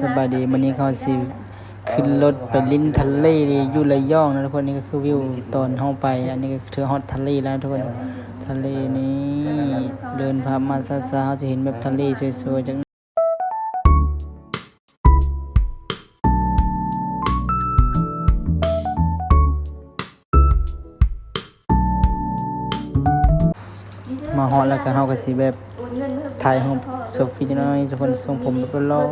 ສະບາຍດີ ມື້ນີ້ເຮົາຊິຂຶ້ນລົດໄປຫຼິ້ນທະເລຢູ່ລະຍອງນະທຸກຄົນ. ນີ້ກໍຄືວິວຕອນເຮົາໄປ ອັນນີ້ກໍຖືວ່າຮອດທະເລແລ້ວນະທຸກຄົນ. ທະເລນີ້ເດີນພາບມາຊ້າໆ ເຮົາຊິເຫັນແບບທະເລສວຍໆ ຈັກ ມາຮອດແລ້ວກໍເຮົາກໍຊິແບບຖ່າຍຮູບເຊລຟີຈັກໜ້ອຍ ທຸກຄົນ. ຊົງຜົມແບບຫຼໍ່